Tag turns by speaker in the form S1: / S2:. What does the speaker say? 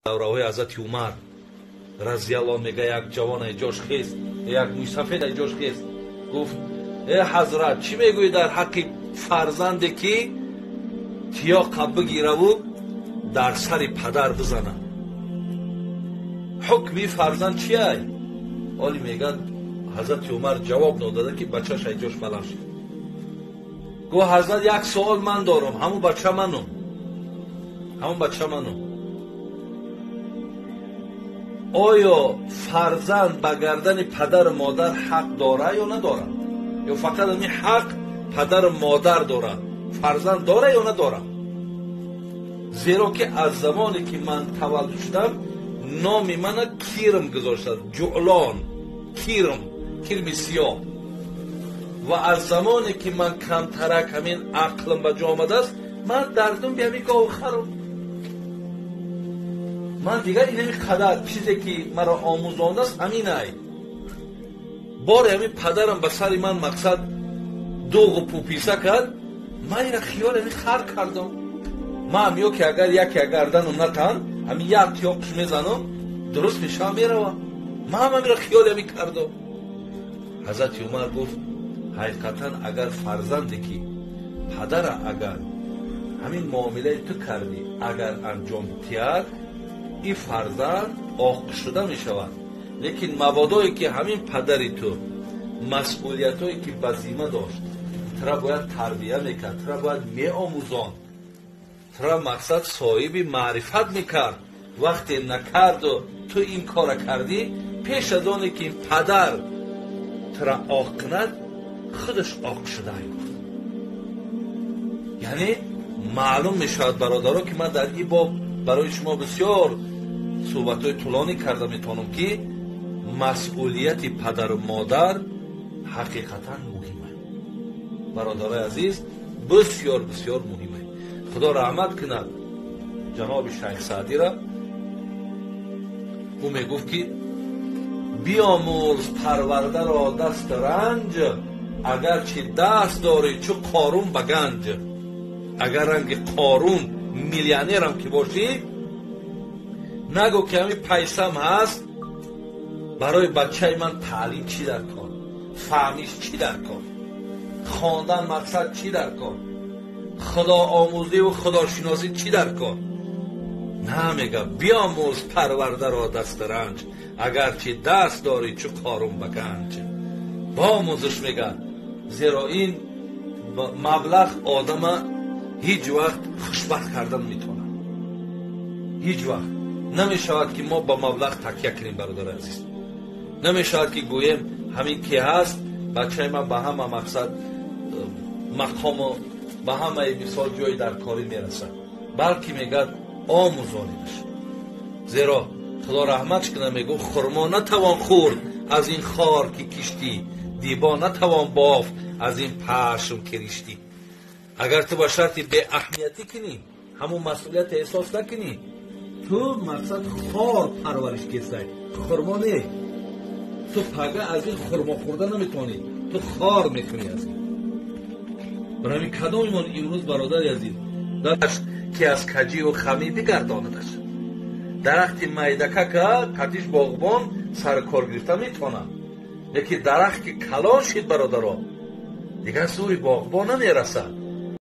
S1: Давраҳои Ҳазрати Умар разияллоҳ мега, як ҷавон ҷош хест, як мӯйсафед ҷош хест, гуфт: э ҳазрат, чӣ мегӯӣ дар ҳаққи фарзанде ки тиёқа бигираву дар сари падар бизанад? Ҳукми фарзанд чиай? Оли мегӯяд, Ҳазрати Умар ҷавоб надода, ки бачаш ҷош баланд шуд. Гуфт: ҳазрат, як суол ман дорам, ҳамун бача манум, ҳамун бача манум. Оё фарзанд ба гардани падару модар ҳақ дора ё надорад? Ё фақат ҳамин ҳақ падару модар дорад, фарзанд дора ё надорад? Зеро ки аз замоне ки ман таваллуд шудам, номи мана Кирм гузоштааст, Ҷуълон, Кирм, кирми сиёҳ. Ва аз замоне ки ман камтарак ҳамин ақлам ба ҷо омадааст, ман дар думби ҳамин гову харам. Ман дигар инами қадар чизе ки маро омӯзондааст ҳаминай. Боре ҳамин падарам ба сари ман мақсад дуғу пуписа кард, ман ина хиёл ҳамин хар кардам. Ман ё ки агар яке гарданам натан, ҳамин як тиёқш мезанам, дуруст мешавам, меравам. Ман ҳаминро хиёл ҳамин кардам. Ҳазрати Умар гуфт: ҳақиқатан агар фарзанде ки падара агар ҳамин муомилаи ту кардӣ, агар анҷом диҳад, ин фарзанд оқ шуда мешавад. Лекин мабодое ки ҳамин падари ту масъулиятое ки ба зимма дошт, тура бояд тарбия мекард, тура бояд меомӯзонд, тура мақсад соҳиби маърифат мекард, вақте накарду ту ин кора кардӣ, пеш аз оне ки падар тура оқ кунад, худаш оқ шуда. Яъне маълум мешавад, бародаро, ки ман дар ин боб барои шумо бисёр суҳбатҳои тӯлонӣ карда метавонам, ки масъулияти падару модар ҳақиқатан муҳим аст. Бародарои азиз, бисёр бисёр муҳим аст. Худо раҳмат кунад ҷаноби Шайх Саъдира. Ӯ мегуфт ки биомӯз парвардаро даст ранҷ, агарчи даст дорӣ чу Қорун ба ганҷ. Агар ранги Қорун миллионерам ки бошӣ, нагӯ ки ҳамин пайсам ҳаст, барои бачаи ман таълим чӣ дар кор, фаҳмиш чӣ дар кор, хондан мақсад чӣ дар кор, худоомӯзиву худошиносӣ чӣ дар кор. На, мега, биомӯз парвардаро даст ранҷ, агарчи даст дорӣ чу Қорун ба ганҷ. Боомӯзиш, мега, зеро ин маблағ одама ҳеҷ вақт хушбахт кардан метавонад. Ҳеҷ вақт намешавад ки мо ба маблағ такя кунем, бародари азиз. Намешавад ки гӯем ҳамин ки ҳаст, бачаи ман ба ҳама мақсад мақому ба ҳамаи мисол ҷои дар корӣ мерасад, балки мегӯяд омӯзонидаш. Зеро Худо раҳматш кунад, мегӯ хурмо натавон хӯрд аз ин хор ки киштӣ, дибо натавон бофт аз ин пашм ки риштӣ. Агар ту ба шарти беаҳамиятӣ кунӣ, ҳамун масъулият эҳсос накунӣ, ту мақсад хор парвариш кесай, хурмо не. Ту пага аз ин хурмо хӯрда наметавонӣ, ту хор мекунӣ аз ин. Барои ҳамин кадомимон имрӯз, бародари азиз, дараш ки аз каҷиву хамӣ бигардонадаш. Дарахти майдакака қатиш боғбон сари кор гирифта метавонад, лекин дарахт ки калон шид, бародаро, дигар зӯри боғбон намерасад.